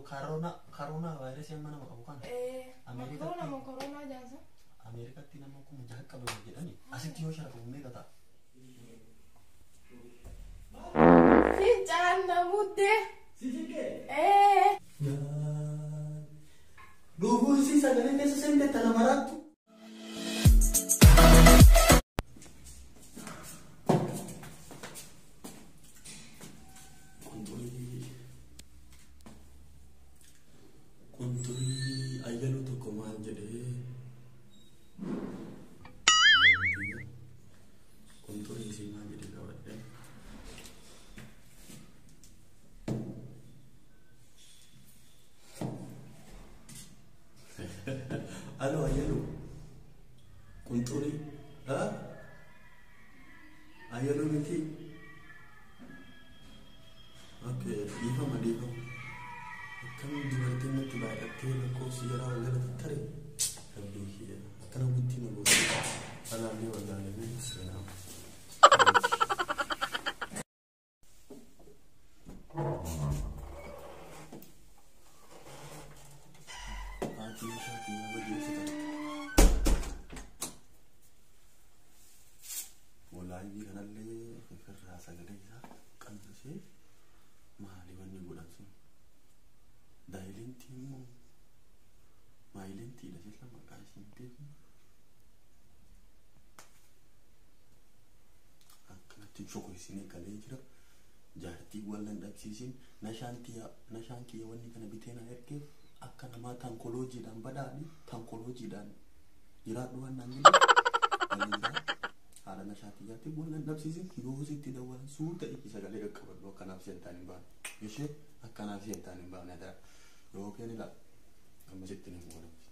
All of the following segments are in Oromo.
Karoonaa vaayirasii amma nama qabu kana. Ameerikaatti. Corona moo koronaa jaansa? Ameerikaatti nama 6,000 qabame jedhani. Asitti yoo sharafamu meeqa ta'a? Fincaan na muddee. Si cinqee? Ee. Dhufuun si sagalee keessa seente tana maraattu. Qunxurii ayyaluu tokko maal jedhee qunxurii isii maal jedhee qabadhe. Alo ayyaluu qunxurii ayyaluu miti. Okay, dhiifama dhiifama. Akkamiin dubartiin natti baay'attee lakkoofsi jaraa wal jala tattare? Rabbii kiyya akkana guddina goote. Alaallee wallaalamee seenaa. Haatii isaatii nama geessa tatte. Walaayii kanallee ofirraa sagalee isaa qannasee maali wanni godhan sun? Daayilentii immoo maayilentiidha silla maqaa isiin beeknu. Akkanatti shokoisinee galee jira. Jaartii wallan dhabsiisin nashaan kiyya wanni kana bitee na ergeef akka namaa tankoloojiidhaan badhaadhi tankoloojiidhaan jiraadhu waan naan jedhu. Haadha nashaa kiyyaatti wallan dhabsiisin yoo sitti dawwalan suuta itti sagalee qaqqabadhu akkanaaf seentaan hin baane. Ishee akkanaaf seentaan hin baane adara. Yookiin ilaa amma sitti ni muudamti.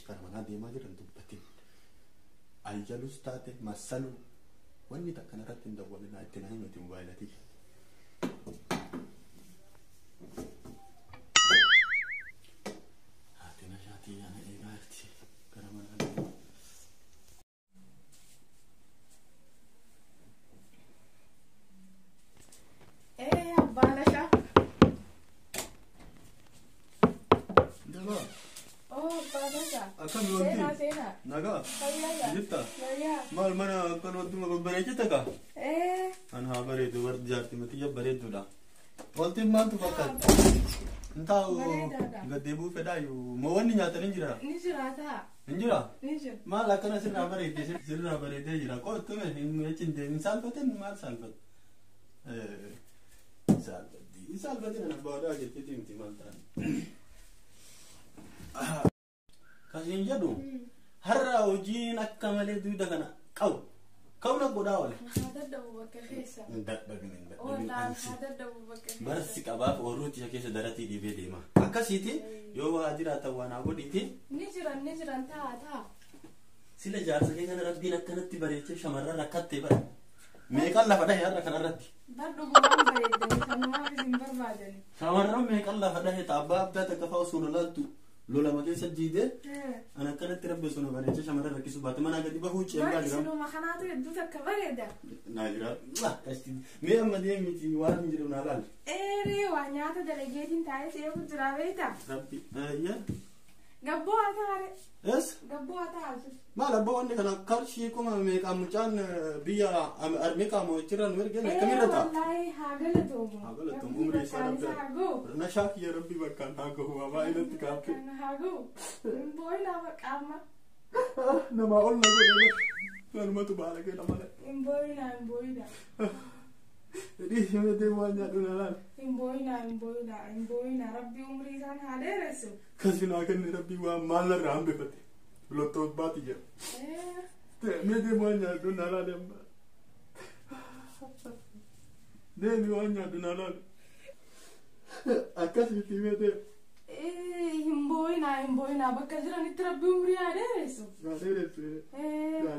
Kana manaa deemaa jiran dubbatin. Ayyaluus taate massaluu wanni takka irratti hin dawwalinaa itti na himati moobaayilatii. Haati nashaatii ana eegaa jirti. Gara manaa deemaa. Ee abbaa Nashaa. Dabaa. Oo abbaa Nashaa. Akkam Seenaa yoolti? seenaa. Nagaa. Fayyaa Jirta? Fayyaa. Maal mana akkanumatti babbareechite kaa? Ee. An haa bareedu warri jaartii matiyya bareedduudha. Oltiin maaltu fakkaata? Hin taa'u Bareedaadha. gad deebi'uu fedhaayyuu moo wanni nyaatan hin jira? Ni jiraataa. Hin jira? Ni jira. Maal akkana sirraa bareedee sirraa bareedee jira. Qottume hin achi hin deemin saalfatin maal saalfat? Saalfatti. Hin saalfatin ana abbaa jetteeti miti maal ta'an. Kasiin jedhu har'a hojiin akka malee duuda kana qabu. Kauna godhaa oole. Haa dadhabu bakka keessa. Hin dadhabin hin dadhabin. Wallaan haa dadhabu bakka keessa. Barsi qabaaf ooyiruutti isa keessa daratii dhiibee deema. Akkasiiti yoo waa jiraatan waan haa godhiiti. Ni jiran ni jiran taa taa. Sila jaarsa kee kana rabbiin akkanatti bareechee shamarran rakkattee bara. Meeqan lafa dhahe har'a kanarratti? Bar dhugumaan bareeddani sanumaaf isin barbaadani. Shamarran meeqan lafa dhahe abbaa abdaa takka fa'aa osoo lolaaltu lolama keessa jiidee an akkanatti rabbi osoo na bareechee shamarran rakkisuu baate manaa gadi bahuu ceemaa Bar jira. isinuma kanaatu hedduu takka bareeda. Naa jira. Mee amma deemiti waan hin jiru naa laali. Eeree waa nyaata dalageetiin taa'ee si eegu jira beektaa? Rabbi. Ayyaa. Gabboo haa taare. Es? Gabboo haa taa'u. Maal abbaa wanni kana qarshii kuma meeqaan mucaan biyya Ameerikaa mo'achirra nu ergeen akkamirra ta'a? Wallaahi haa galatoomu. Haa galatoomu, umrii isaa Rabbi rabbi haa ga'u. Nashaa kiyya rabbi bakkaan haa gahu waa baay'inatti kaaffee. Bakkaan haa ga'u. Hin boo'inaa bakka amma. Namaa ol na godhe Kanumatu baala kee malee. Hin boo'inaa hin boo'inaa. Dhiisime deemu waan nyaadhu na laal. Hin boo'inaa hin boo'inaa hin boo'inaa rabbi umrii isaan haa dheeressu. Kasinaa kenne rabbi waan maal narraa hambifate. Lottoo baati jedha. Mee deemu waan nyaadhu na laal amma. Deemi waan nyaadhu na laal. Akkasitti mee deemu. Hin boo'inaa hin boo'inaa bakka jiranitti rabbi umrii haa dheeressu. Haa dheeressu.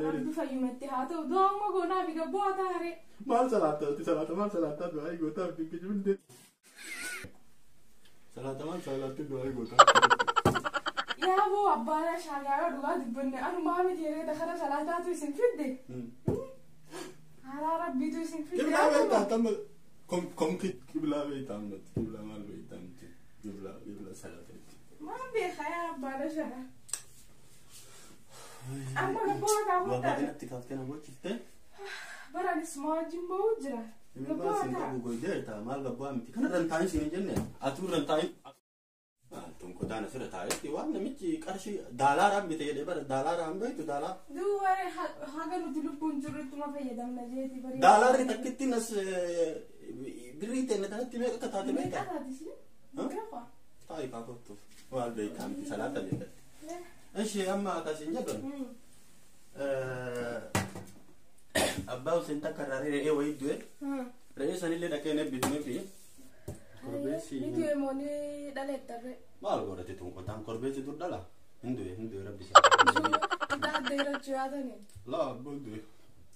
Rabbi fayyumatti haa ta'u du'a amma goonaa fi gabboo haa taare. Maal salaata salaata maal salaataa du'aa gootaa fi kijibni. Salaata maal salaatti du'aa gootaa. Yaa boo abbaan shaagaara dhugaa dubbanne anumaa miti herreeda kana salaataatu isin fidde. Haaraa rabbiitu isin fidde. Kiblaa beektaa tamma kom kiblaa beektaa ammatti kiblaa maal beektaa miti kiblaa. shaa. Amma gabboo taa Waa baay'inatti kaaftee na gochifte. Baraanis maa wajjin ba'uu jira. Gabbaa siin qabu goydeerta maal gabbaa miti kana irra hin taa'in siin hin jenne atuu irra hin taa'in. Tun qodaan asirra taa'etti waan namichi qarshii daalaaraan bite jedhee bara daalaaraan beektu daalaa. Duuba haga nuti lubbuun jirru ittuma fayyadamna jeeti bareeda. Daalaarri takkittiin as birrii teenne tanatti meeqa akka taate Meeqa beektaa? taati isheen? Meeqa? Taa'i kaa kottuuf maal beektaa miti salaata beekatti. Ishee amma akkasiin jedhan. Abbaa Hussein takka irraa re'ee wayii du'e. Re'ee sanillee dhaqee hin eebbifnee fi korbeessi. Ni du'e moo ni dhaleettarre? Maal godhate tun qotaan korbeessi dur dhala. Hin du'e hin du'e rabbi isaa. Adda irratti yaatani. Laa abbaa hin du'e.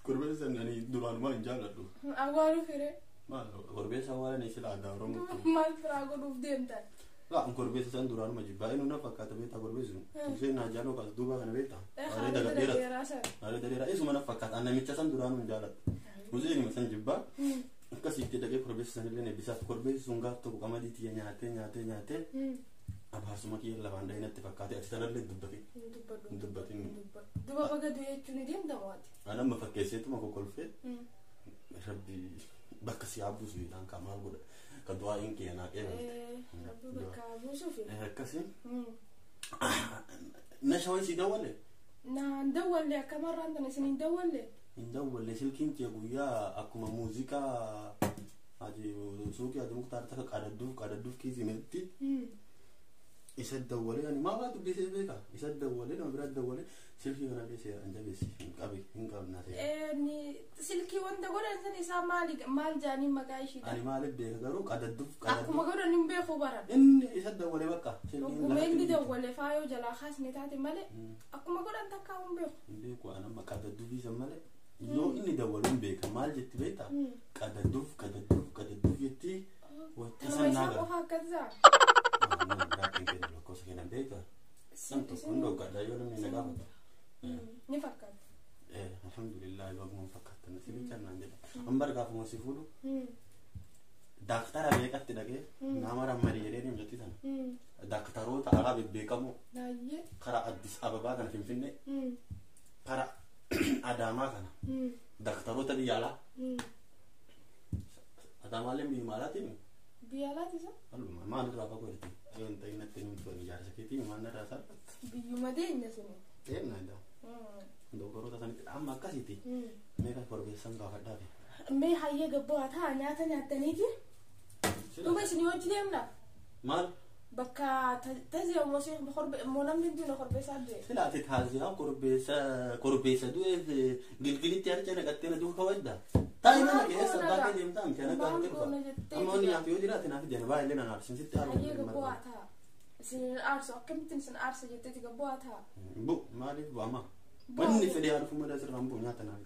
Korbeessi san ani duraanumaa hin jaalladhu. Awwaalu firee. Maal korbeessa awwaalan sila aadaa Oromoo. Maal firaa godhuuf deemtan? Laa korbeessa san duraanuma jibbaa inni na fakkaata beektaa korbeessi sun. Hussein Haajaaloo kaas duuba kana beektaa. Areeda dheeraa. Areeda dheeraa isuma na fakkaata namicha san duraanuu hin jaalladhu. Hussein san jibbaa. Akkasitti dhaqee korbeessa sanillee eebbisaaf korbeessi sun gaaf tokko qamadii tiyya nyaatee nyaatee nyaatee abaarsuma kiyya lafaan dhahee natti fakkaate ati sanallee dubbatin. Hin Dubbatin. Duba baga du'e jechuun ni deemta waati. Ani amma fakkeesseetuma kokkolfee rabbi bakka si haa buusu jedhaan kaa maal godha ka du'aa'iin kiyya naa qeebalte. Rabbi bakka buusuufi. Akkasii nasha wayii si dawwalle? Naan dawwalle akkamarraan tana isin hin dawwalle. Hin dawwalle silkiin kiyya guyyaa akkuma muuziqaa haji suuqii haji muktaar takka qadadduuf qadadduuf kiisimetti isa dawwalee ani maa waa dubbisee beeka isa dawwalee nama biraa dawwalee silkii kanallee seeraan jabeessi hin qabi hin qabna seera. Silkii wanta godhan san isaa maali maal jaanii maqaa ishiidha. Ani maaliif beeka garuu qadadduuf Akkuma qadadduuf. godhan hin beeku bara. Inni isa dawwalee bakka silkiin Akkuma inni lafatti dawwale faayoo jalaa kaasne taate malee akkuma godhan takkaa hin beeku. hin beeku ani amma qadadduuf isa malee yoo inni dawwalu hin beeka maal jetti beektaa qadadduuf qadadduuf qadadduuf jetti wanta Kanuma san isaa naa gara. qofa akkas ta'a. Nama biraatiin kennu lakkoofsa kennan beektaa. Nam tokko hin dhoggadha yoo namni na gaafatu. Ni fakkaata. Alhamdulillah baguma fakkaatan si bicha naan jedha. Amma gaafuma si fuudhu daaktara meeqatti dhaqee nama rammadee jedhee ni mijatti sana. Daaktaroota alaa bebbeekamoo Baay'ee. karaa Addis Ababaa kana Finfinnee karaa Adaamaa kana daaktaroota biyya alaa. Adaamaallee biyyuma alaatiin Biyya alaati isa? Alluma maal irraa fagoo jirti? Ayoon ta'in natti himtu ani jaarsa keetii maal irraa salphatta? Biyyuma deenya suni. Eenna idaa. Doktoroota sanitti amma akkasiiti. Meeqa korbeessan gaafadhaafi. Mee hayyee gabboo haa nyaata nyaattaniiti. Duuba isin hojii deemna. Maal? Bakka taziya moo namni duune korbeessaa du'e. Silaati taaziyaa korbeessa korbeessa du'eef gilgilitti harca naqattee na duuka wadda. Taa'i mana keessa abbaa kee deemtaa miti ana gaafate dhufa. Amma wanni nyaatu yoo jiraate naaf ijana baay'ee na aarsin sitti Hayyee gabboo aaru. haa ta'a. Isin aarsu akkamittiin isin aarsa jetteeti gabboo haa ta'a. Bu maaliif bu'ama? Wanni fedhe haa dhufu malee asirraan bu'u nyaata naaf.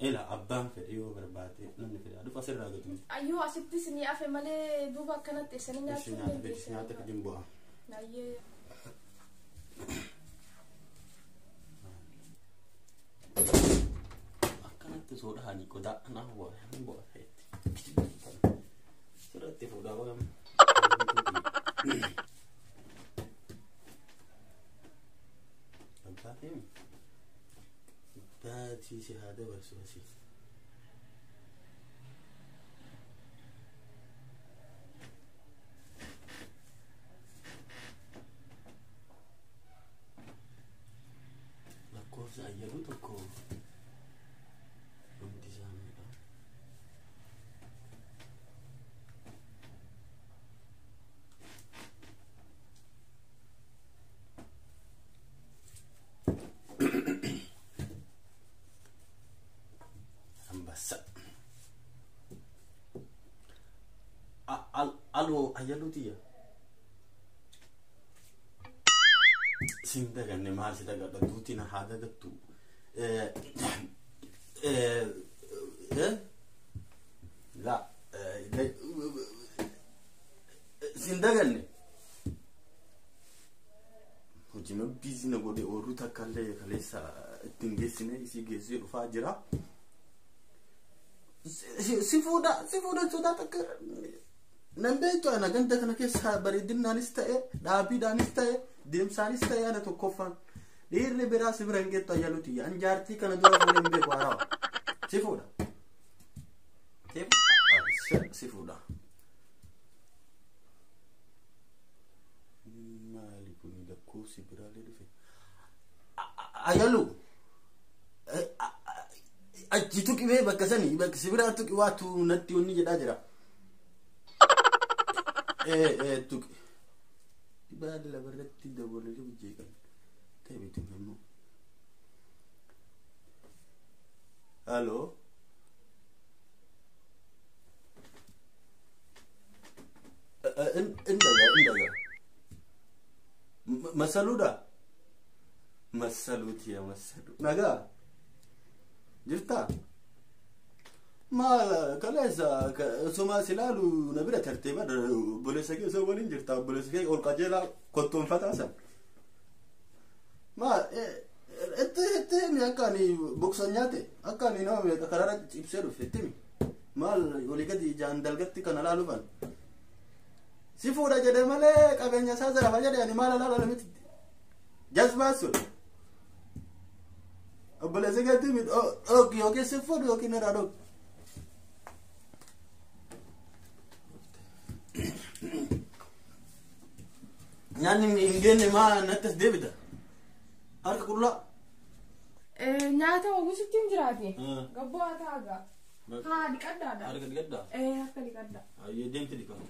Ela abbaan fedhe yoo barbaade namni fedhe haa dhufu asirraa gatu. Ayyoo asitti isinii hafe malee duuba akkanatti eessanii Ishee nyaachuu nyaata fedhe nyaata fedhin bu'a. Hayyee. Akkanatti soo dhahanii qodaa naaf bu'a hin bu'a fe'etti. Sirratti fuudhaa baay'ee. Abbaa deemi. Baatii si haa dabarsu asii. Lakkoofsa ayyaluu tokko dhumti isaa meeqa? Ambassa. Aloo ayyaluu tiyya. Sin daganne maal si dagadha duuti na haa dagattu. La sin daganne. Hojii biizii na godhe ooluu takka illee kaleessa ittiin geessine isii geessee dhufaa jira. Si fuudha si fuudha sodaa takka nan beektu ana ganda kana keessa bareedinaanis ta'e dhaabiidhaanis ta'e Deemsaanis ta'e ana tokkoffaan. Dhiirri biraa si bira hin geettu ayyaluuti. An jaartii kana dura fuudhee hin beeku haarawaa. Si fuudha. Si fuudha. Maali kun lakkoofsi biraallee dhufe? Ayyalu. Achi tuqi bee bakka sanii bakka si biraa tuqi waatu natti wanni jedhaa jira. Tuqi. Baala barratti dabalanii hojjeeqan. Ta'e beektu immoo. Halo. Indaga. Masaluudha? Masaluuti yaa masalu. Nagaa? Jirtaa? Maal kaleessa osuma si ilaalu na bira tartee bara obboleessa kee osoo waliin jirta obboleessa kee ol qajeelaa kottoonfataa san. Maal itti itti himi akka ani boksan nyaate akka ani nama meeqa karaarra cibsee dhufe itti himi. Maal olii gadi ijaan dalgatti kana laaluufan. Si fuudha jedhe malee qabeenya isaa zarafa jedhe ani maal alaala miti. Jazbaa sun. Obboleessa keetti himi dhoogi yookiin si fuudhu yookiin irraa dhoogi. Nyaanni hin geenne maa natti as deebita? Harka qullaa. Nyaata ogusitti hin jiraate. Gabboo haa taagaa. Haa dhiqadhaadha. Harka dhiqadhaa? Harka dhiqadha. Ayyee deemti dhiqama.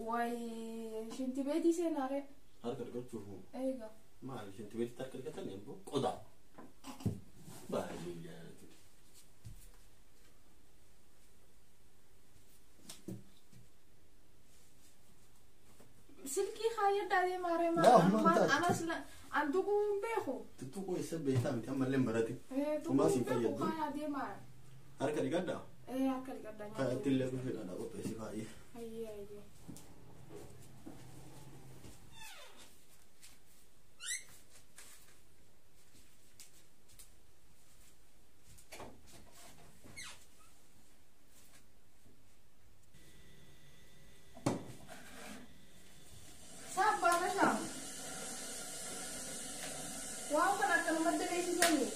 Wayi shinti beetii seenaaree. Harka dhiqachuuf. Eega. Maali shinti beetitti harka dhiqatan eebbo qodaa. Baay'ee jaalatu. Silkii kaayyadhaa deemaaree Daa, humna maal taate. anas an tuquu hin beeku. Tuttuquu eessa beektaa miti ammallee hin baratin. Tuquu Homaa siin hin beeku fayyaddu. kaayaa deemaa. Harka dhiqadhaa? Harka dhiqadhaa nyaata. Kaayatti illee dhufeedhaan qopheessi baay'ee. Ayyee ayyee. Sabbaa shaa. Waan kana akkanumatti beeksisanii.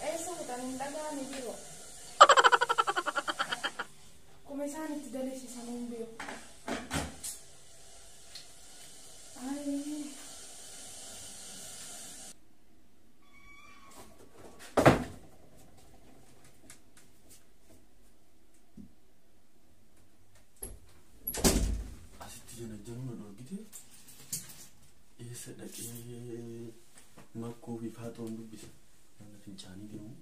Eessa fuudhan hin dhaga'anii jiru. Akkuma isaan itti daleessisan hin beeku. Ayii. Asitti jana januu na dhoorgite eessa dhaqee makkoo fi faaxoon dubbisa. Mana fincaanii deemu.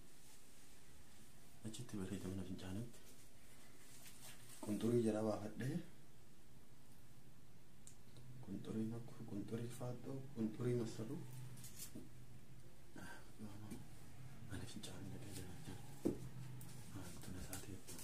Achitti bareeda mana fincaaniitti. Qunxurii jala baafadhee. Qunxurii makkoo, qunxurii faaxoo, qunxurii masaluu. Mana fincaanii dhaqee jana jana. Maaltu na saateettu.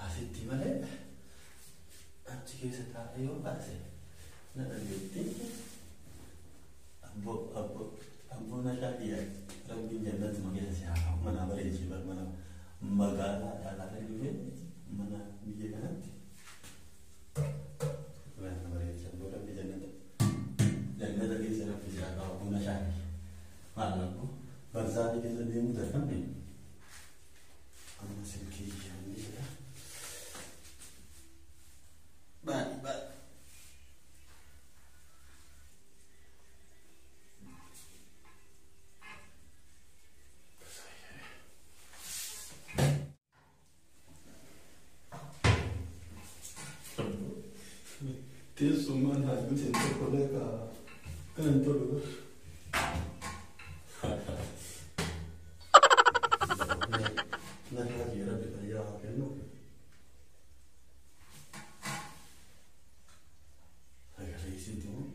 Asitti malee achi keessa taa'ee yoo baase na dhageetti. Abboo abboo abboo na shaadhiyaa rabbiin jannatuma keessa si haa kaa'u mana bareechee bar mana magaalaa dhaalaa dhufee mana biyya kanatti. Mana bareechee abboo rabbi jannata jannata keessa rabbi si haa kaa'u abboo na shaadhi. Maal abboo barzaanii keessa deemuu dadhabne amma silkii yaadni jedha. Baay'ee baay'ee. Teessummaan halluu tokko illee kan hin tolu. Nagaa rabbi fayyaa haa kennu. Sagalee isiiti moo?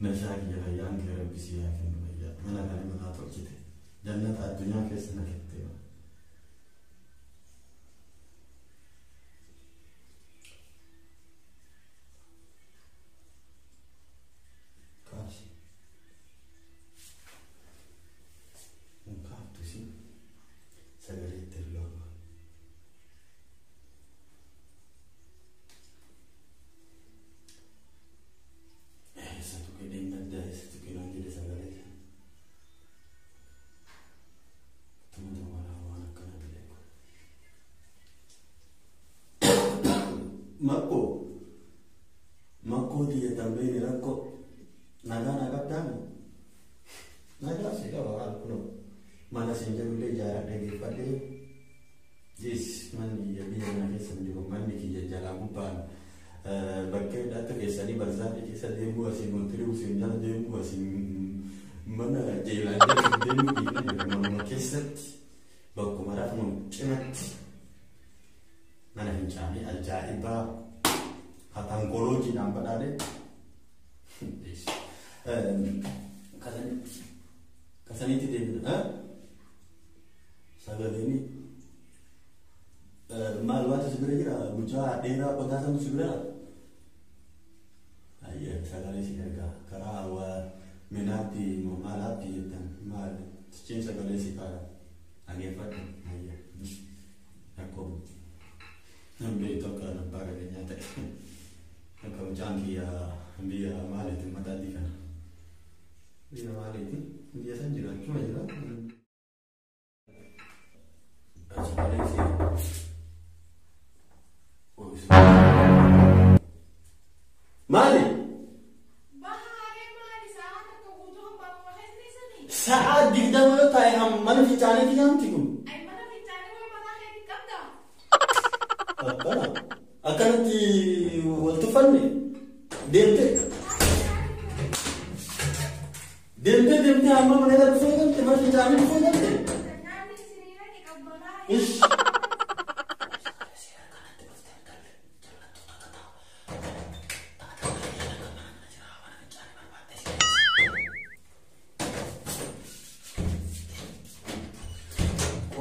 Nashaa Fayyaa kiyya fayyaan kee rabbi si haa kennu fayyaa. Mana kana manaa tolchite. Jannata addunyaa keessa na kette. Kaasi. Hin kaaftu isin sagalee itti ergaa. Eessatu qedheen gaddaa eessatu qedhaan jedhe sagalee. Tuma dawwalaa waan akkana beeku. Makkoo makkoo xiyya beeni rakkoo nagaa na qabdaami. Nagaa si qaba waan kunoo mana siin jedhullee ijaaradhee geeffadhee. Jis manni kiyya biyya kana keessa hin jiru manni kiyya jalaa gubbaan bakkee dhaatti keessanii barzaafii keessa deemuu asiin motirii usiin jala deemuu asiin mana jeelaan jala deemuu dhiifne jira manuma keessatti bakkuma rafnu cinatti mana fincaanii ajaa'ibaa hatankoloojiidhaan badhaadhe. Kasanitti deebina. Sagaleen maal waatu si bira jira mucaa dheeraa qotaa santu si bira jira. Ayyee sagalee si ergaa karaa hawaa minaatti maalaatti jettan maal sichiin sagalee si kaara dhageeffadhu ayyee rakkoo nan beektu akka abbaa qabeenyaa ta'e akka mucaan kiyya biyya maaliiti maxxanti kana biyya maaliiti biyya san jira achuma jira. Sagalee si Maali? Bahaaree maali sa'a takka guutuu hambaa keessa Sa'a 20 yoo ta'e mana fincaanii kiyyaamti kun. Ay mana fincaanii wayi mataa keetii qabdaa? Akkana. Akkanatti wal tuffanne deemtee deemtee deemtee hamma mana irra dhufee galte mana fincaanii dhufee galte. Nyaanni isinii dhaqe qabbanaa. Ish.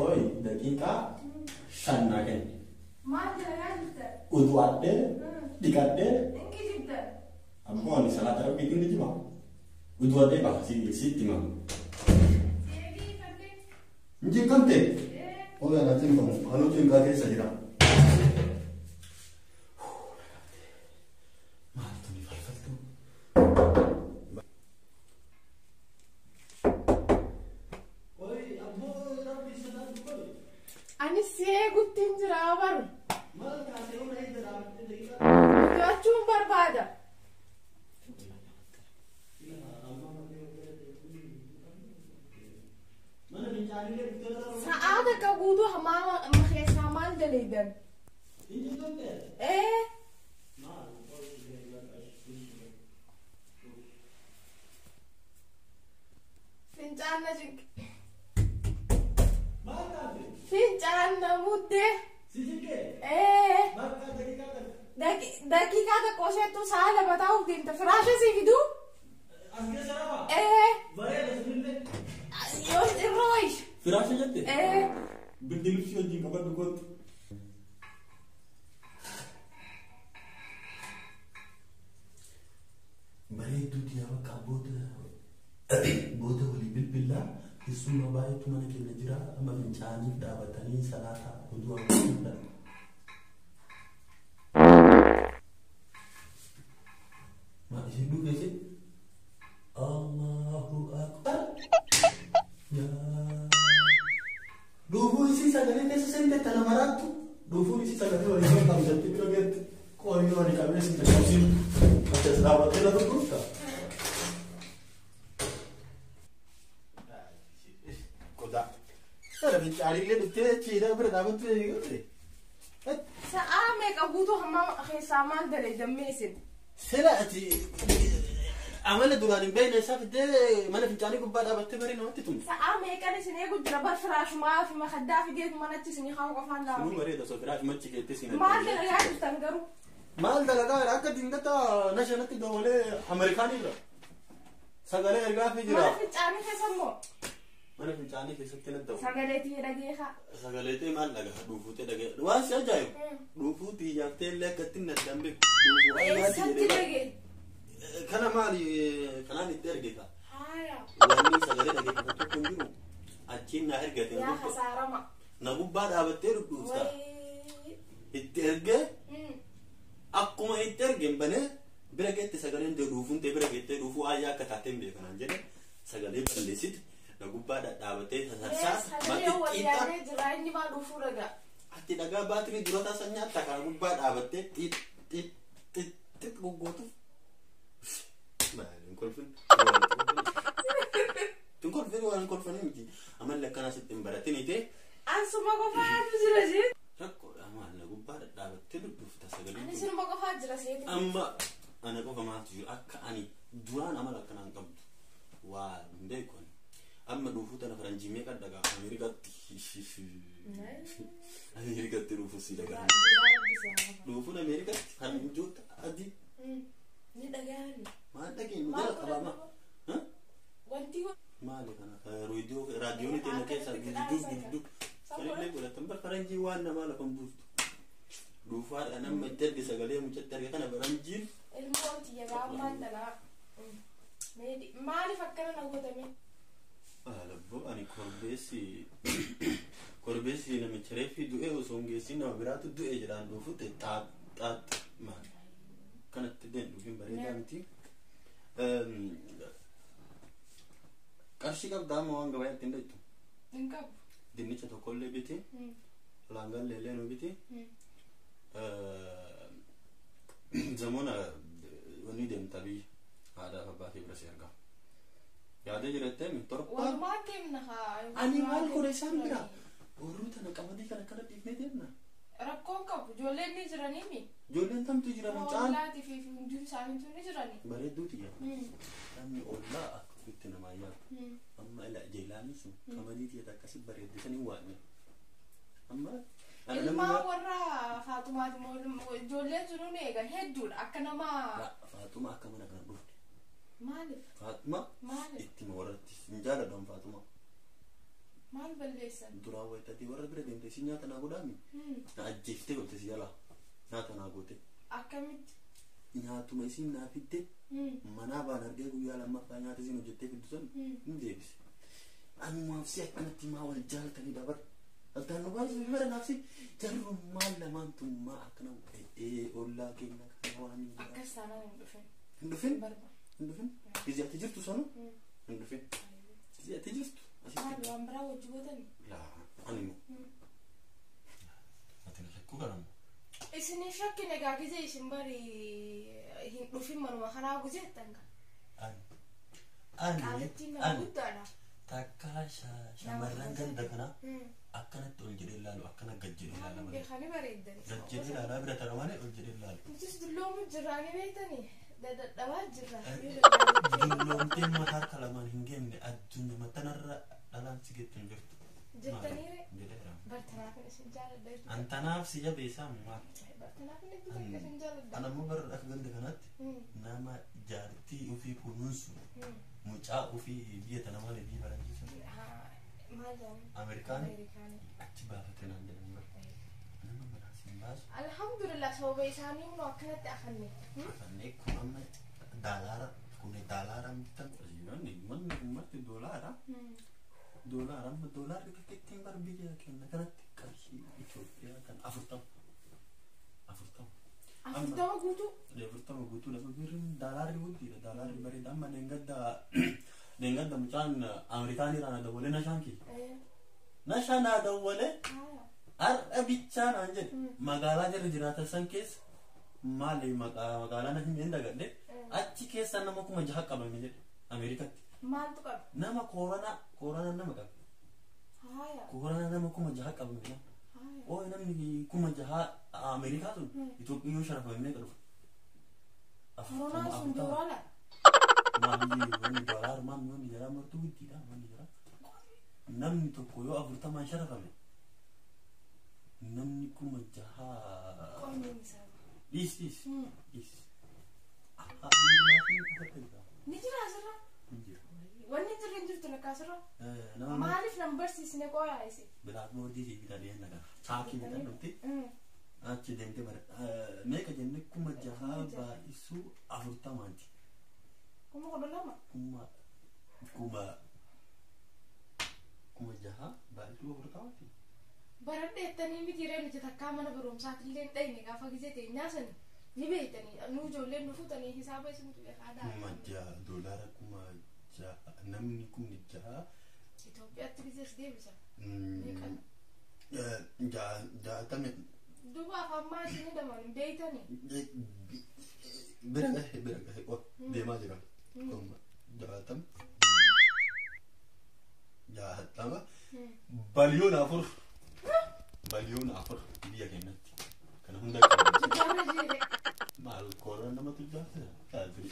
Oi, daqiiqaa 5 naa kenni. Maal dalagaa jirta? Udu'adhee dhiqadhee Inki jirta? ammoo ani salaata rabbiitiin ni jima. Udu'adhee baha sitti hima. Seebii fadhee. Injii kamte? Ee. Oga na cinqamu anuu cinqaa keessa jira. Maaltu ni falfaltu? Oi, abboo rabbi sodaatu koi. Ani si eeguttiin jira baru. Maal taatee hunda hidda dhaabattee daqiiqaa? To'achuun barbaada. Mana fincaaniilee dhuftee lafa. Sa'a takka guutuu hamaa keessaa maal daleeydan? Injii kamte? Ee. Maal? Fincaan na cinqe. Maal taate? Fincaan na muddee. Si cinqee? Ee. Bakka daqiiqaa kana. Daqiiqaa tokko isheettu sa'a 2 taa'uuf deemta. Firaasha si fiduu? As keessa rafaa? Ee. Bareeda sunillee. Yoo irra wayish. Firaasha jette? Ee. Bildi lubsii wajjin qabadhu kootu. Bareedduu diyaa bakka booda walii bilbilaa keessummaa baay'eetu mana keenya jira amma fincaaniif dhaabatanii salaataa oduu hawwachuudha. Maal isheen dhugeesse? Allahu Akbar. Yaa. Dhuufuu isii sagalee keessa seente tana maraattu. Dhuufuun isii sagalee walii qaqqabsatti bira geette. Qorii walii qabee si qaqqabsiin. Achas dhaabbattee lafa gurgurta. Qodaa. Sana fincaaniillee dhuftee achiidhaa bira dhaabattu eegalte. Sa'a meeqa guutuu hamaa keessaa maal daleeydan meesin? Sila ati amala duraan hin beekne isaa fiddee mana fincaanii gubbaa dhaabattee barii namatti tumte. Sa'a meeqan isin eegu jira bar firaashumaa fi makaddaa fideetu manatti isinii kaa'u qofaan Sinuu laafa. bareeda osoo firaash machi keettee siin Maal dalagaa jirtan garuu? Maal dalagaa jira akka dingata nashanatti dabalee Ameerikaanii bira. Sagalee ergaafii jira. Mana fincaanii keessa immoo. Mana fincaanii keessatti na ta'u. Sagalee tiyya dhageekaa. Sagalee ta'e maal dhagaa dhuufuutee dhagee. Waan si ajaa'ibu. Dhuufuu xiyyaftee illee akkatti hin addaan beeku. Dhuufuu ayyaati Eessatti jedhee. dhagee? Kana maali kanaan itti erge kaa. Haaya. Wanni sagalee dhageeffatu tokko hin jiru. Achiin naa ergate. Yaa hasaarama. Na gubbaa dhaabattee dhudhuufta. Wayii. Itti ergee akkuma itti ergeen banee bira geette sagaleen ta'e dhuufuun ta'e bira geette dhuufuu ayyaa akka taateen beekanaan jedhe sagalee balleessite na gubbaa dhadhaabattee sasarsaa Sagalee wayyaanee jira inni maal dhufuu dhagaa. Ati dhagaa baatirii dura taasan nyaatta kana gubbaa dhaabattee xiit xiit xiit xiit goggootuuf. Maali hin kolfin? Hin kolfin waan hin kolfanii miti. Amalli akkanaa sitti hin baratin itee. Ansuma qofaatu jira jee. Rakkoodha maal na gubbaa dhadhaabattee dudduufta sagalee. Ani sinuma qofaa jira seeti. Amma ana qofa maaltu jiru akka ani duraan amala akkanaa hin qabdu. Waa hin beeku ani. Amma dhuufuu tana faranjii meeqa dhagaa Ameerikaatti. Ameerikaatti dhuufuu si dhagaa. Dhuufuun Ameerikaatti faranjoota adii. Ni dhagaani. Maal dhageenyu jala qabama. Wanti Maali kana raadiyoo raadiyoon teenya keessaa gudduuf gudduuf. Sanillee godhatan bar faranjii waan namaa lafa hin buustu. Dhuufaadha nama itti erge sagalee mucatti erge kana faranjiin. Ilmoon tiyya gaammaan tanaa. Maaliif akkana na gootame? Alabboo ani korbeessi korbeessi namicha reeffii du'e osoo hin geessin nama biraatu du'e jedhaan dhuufutte xaat xaat maali kanatti deen dhuufin bareedaa miti. Qarshii qabdaa amma waan gabayaa ittiin dheettu. Hin qabu. Dinnicha tokkollee biti. Laangallee illee nu biti. Zamona wanni deemta biyya haadhaaf abbaa kee bira si argaa. Yaadee jirattee mi torbaan. Walumaa deemna haa. Ani maal godhe isaan bira? Horruu tana qamadii kana akkana dhiifnee deemna. Rakkoon qabu ijoolleen ni jiranii mi? Ijoolleen tamtu jira mucaan. Ollaatii fi hunduu isaaniitu ni jiranii. Bareedduuti yaa. Namni ollaa akka ofitti namaa yaadu. Amma ila jeelaanii sun qamadii tiyya akkasii bareeddisanii waanne. Amma Ilmaan warra Faatumaati moo ijoolleen sun ni eegan hedduudha akka nama. Faatuma akka mana kana dhufte. Maaliif? Faatuma Maaliif? ittima warratti hin jaaladhan Faatuma. Maal balleessan? Duraan wayitatii warra bira deemte si nyaata naa godhaami. Na ajjeeftee golte si jalaa. Nyaata naa goote. Akkamitti? Nyaatuma isin naa fidde manaa baan argee guyyaa lammaffaa nyaata isin hojjettee fiddu san hin deebise. Anumaaf si akkanatti maa wal jaalatanii dabar. Altaan nu baasuu fi bara naaf si jarru maal lamaan tun maa akkana ollaa keenya kana waan hin jedhan. Akkas taanaan hin dhufin. Hin dhufin? Barba. Hin dhufin? Gizee ati jirtu sanu? Hin dhufin. Gizee ati jirtu? Maal waan biraa wajji gootani? Laa ani immoo. Ati na shakkuu kana moo? Isin hin shakkine egaa gizee isin bari hin dhufin manuma kanaa guzeettan ka. Ani. Ani. Qaalattiin nama Ani. guddaadha. Takka shamarran ganda kanaa akkanatti ol jedhee ilaalu akkana gad jedhee ilaala Maal malee. beekanii bareeddani. Gad jedhee ilaalaa bira tara malee ol jedhee ilaalu. Nutis dulloomu jirraanii beektanii dadhabaa jirra. Dulloomtee mataa harka lamaan hin geenne addunyaa tanarra dhalaan si geettu hin jirtu. Jettaniire Jedheera. bartanaafin isin jaaladha jechuudha. Antanaaf si jabeessaa maal? Bartanaafin itti takka isin jaaladha. Ana immoo bara akka ganda kanaatti nama jaartii ofii kunuunsu mucaa ofii biyya tana malee biyya faranjiisu Maal jedhani? Ameerikaanii Ameerikaanii. achi baafate naan jedhan bara. Nama manaa sin baasu. Alhamdulillah sababa isaanii immoo akkanatti afanne. Afannee kun amma daalaara kun daalaara bitan. Manni ummatti doolaara. Doolaara amma doolaarri takka ittiin bara biyya keenya kanatti qarshii Itoophiyaa kan 40. 40. 40 guutuu. 40 guutuu lafa birriin daalaarri guddiidha. Daalaarri bareeda amma leengadda mucaan Ameerikaanii irraa na dawwalee nashaan kiyya. Nashaa na dawwalee har'a bichaa naan jedhe magaalaa jarri jiraatan san keessa maali magaalaa na hin dagadhe achi keessa nama 6,000 qabame jedhe Ameerikaatti. Maaltu qaba? Nama kooranaa nama qabe. Kooranaa nama 6,000 qabame. Oo namni 6,000 Ameerikaa sun Itoophiyaa yoo sharafame meeqa dhufa? Koronaan sun doolaara. Maali wanni doolaara maali wanni jaraa martuu guddiidha wanni jaraa. Namni tokko yoo 40 sharafame namni 6,000. Qonni isaa. Dhiis dhiis. Dhiis. Ni jira asirra. takka asirra. Nama Maaliif nan barsiisne qooyaa isi? Blackboardii si bitanii hin nagaa. Chaakii bitadhutti achi deemtee bara meeqa jenne 6,000 baay'isuu 40ti. 12,000. 6,000 baay'isuu 40ti. Baradheettanii miti ree nuti takkaa mana barumsaatillee hin dhayne gaafa gisee teenyaa sani ni beektanii nu ijoolleen nu fuutanii hisaaba isintu beekaa daa. 6,000 doolaara 6,000 namni 6,000. Itoophiyaatti gisees deebisa. Meeqa? 60. Duuba afaan maa isin daman hin beektanii. Bira gahe bira gahe oh deemaa jira. 60,000 60 biliyoona 4 biliyoona 4 biyya keenyatti kana hunda qabu. Tujjaarra jeere. Maal kooraan nama tujjaarsa? Taatiri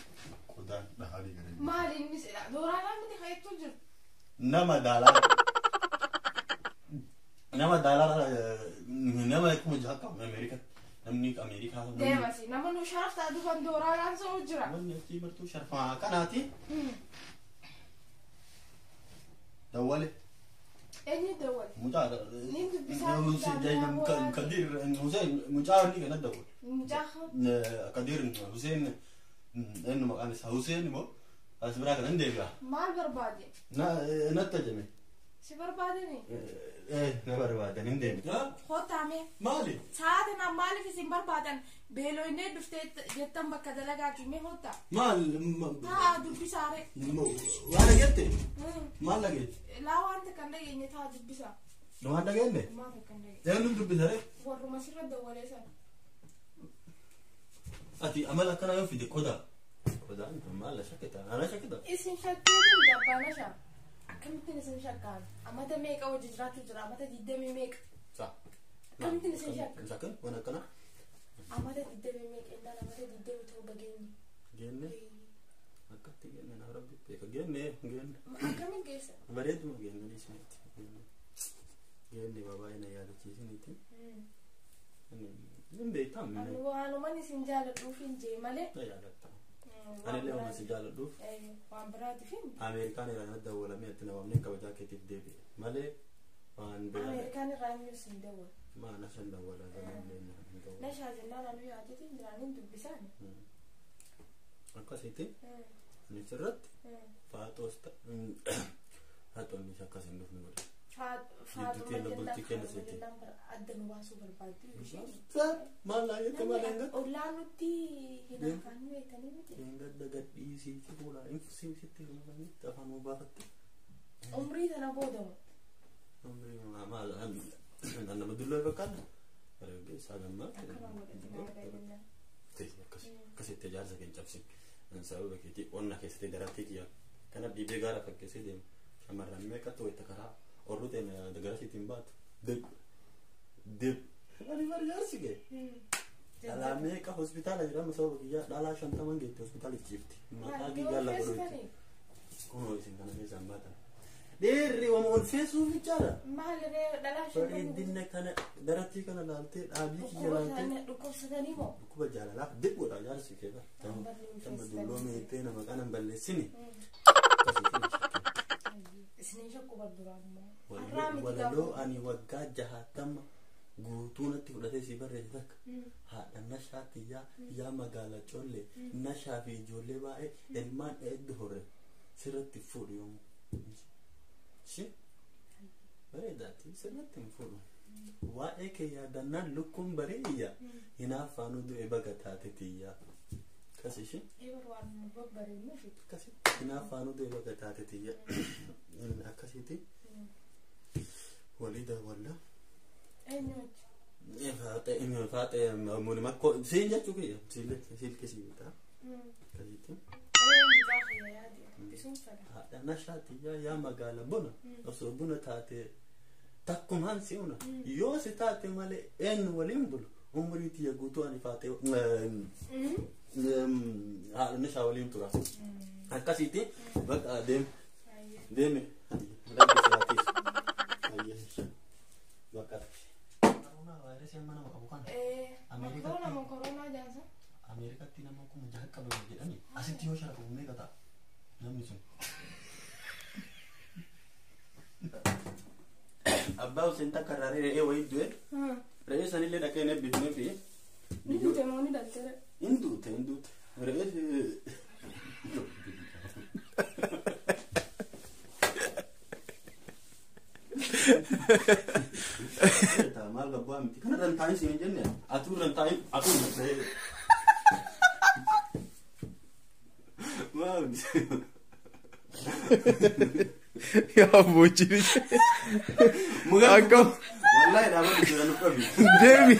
qodaan dhahanii gara. Maali inni sedha? Dooraan miti kaa'ettu jiru. Nama daalaa nama daalaa nama 6,000 qabu Ameerikaatti. Namni Ameerikaa Deemasi nama nu sharaftaa dhufan dooraadhaan sa'u jira. Wanni achii martuu sharfaa kanaati. Dawwale. Eenyu dawwale? Mucaa Niin dubbisaa. Kadir Hussein mucaa inni kana dawwale. Mucaa Kadir Hussein eenyu maqaan isaa Hussein immoo as biraa kana hin deebi'a. Maal barbaade? Natti ajame. Si barbaadani? Na barbaadan hin deebi'a. Kootaame. Maali? Sa'aatiin maaliif isin barbaadan? Beeloonnee dhuftee jettan bakka dalagaati mee hotta? Maal? Taa dubbisaare. Waan dhageette? Maal dhageette? Laa waan takka hin dhageenye taa dubbisaa. Waan dhageenye? Maal takka hin dhageenye? Eenyuun dubbisare? Warruma sirra dawwalee sana. Ati amala akkanaa yoo fide qodaa. Qodaan maal shakkita? Ana shakkita? Isin shakkeetiin jabbaana shaa. Akkamittiin isin shakkaan? Amata meeqa hojii jiraachuu jira? Amata 20 meeqa? Sa. Akkamittiin isin shakka? Shakkan waan akkanaa? Amata 20 meeqa innaan amata 27 geenye. Geenne? Akkatti geenne naa rabbi beeka geenne geenne. Akkamiin geessa? Bareeduma geenne dhiisneetti. Geenne waa baay'ee na yaadachiisiniiti. Hin beektaa Ani waanuman isin jaaladhuuf hin jee malee. Na yaadatta. Anillee waan si jaaladhuuf. Waan biraatiif hin. Ameerikaan irraa na dawwalamee itti na waamnee kabajaa keetiif deebi'e malee waan biraa. Ameerikaan irraa eenyu isin dawwala? Maa na shan dawwala gamallee na hin dawwala. Na shaajennaan anuu yaadeetiin jiraaniin dubbisaan. Akkasitti ani sirratti faaxoos faaxoonnis akkas hin dhufne godhe. Faaxuma Bultii keenya seeti. Adda nu baasuu barbaaddu isheen. Maal laa jette maal hin gadda? Ollaa nutti hin afaan beektanii miti. Hin gadda gadhiisiiti fuula sitti hirmaatanitti afaan nu baafatte. Umrii tana boodamu. Umrii maal nama dulloo fakkaata. Dargaggeessaa gammaa. Akkana godhatina. Akkasitti ijaarsa keenya cabsin. Sababa keetii qonna keessatti daratee kiyya. Kana dhiibee gaara fakkeessee deema. Shamarran meeqatti wayita karaa orru ta'e garasiitiin baatu. Dib. Dib. Ani bari jaarsi kee. Dhalaa meeqa hospitaala jira amma sababa kiyyaa dhalaa 50 geette hospitaala ciifti. Maqaa kiyyaa lafa dhoyti. Kunoo isin kana keessaan baatan. Dhiirri wama ol feesuuf jechaadha. Maal ree dhalaa 50. Bareedina kana darattii kana laaltee dhaabii kiyya laaltee. Dhukkubsatanii moo? Dhukkuba jaalalaaf dibboodha jaarsi kee bara. Amma dulloome jettee nama kana hin balleessini. Isinin shakku barduraan immoo. Walaloo ani waggaa 60 guutuu natti fudhatee si barreesse takka. Haadha nashaa tiyyaa yaa magaala collee nashaa fi ijoollee baay'ee ilmaan hedduu horre sirratti fuudhu yoomuu. Si bareedaati sirratti hin fuudhu. Waa'ee kee yaadannaan lukkuun bareeyya hinaaffaanuu du'e baga taate tiyyaa. Kas ishee? Akkasi hinaaffaanuu du'e baga taate tiyya. Akkasiiti walii daawwallaa. Eenyu? Faaxee faaxee muuni makkoo siin jechuu kiyya silkii sii bitaa. Akkasitti. Mucaa kiyya yaadi dubbisuun fedha. Haadha nashaa tiyyaa yaa magaala buna osoo buna taate takkumaan si una yoo si taate malee eenyu waliin bulu umurii tiyya guutuu ani faaxee haadha nashaa waliin tura. Akkasitti bakka deeme deeme rabbi si haa tiisu. Bakka. Koronaa vaayirasii amma nama qabu kana. Koronaa moo koronaa jaansa? Ameerikaatti nama 6,000 qabame jedhani asitti yoo sharafamu meeqa ta'a namni sun? Abbaa Hussein takka irraa re'ee wayii du'e. Re'ee sanillee dhaqee hin eebbifnee fi. Ni duute moo ni dhalte? Hin duute, hin duute. Re'ee. Maal gabbaa miti. Kana irra hin taa'in siin hin jenne. Atuu irra hin taa'in. Atuu irra hin taa'in. Maal? Yaa boojii. Muka Akkam. Wallahi dhaabatu jira nu qabi. Deemi.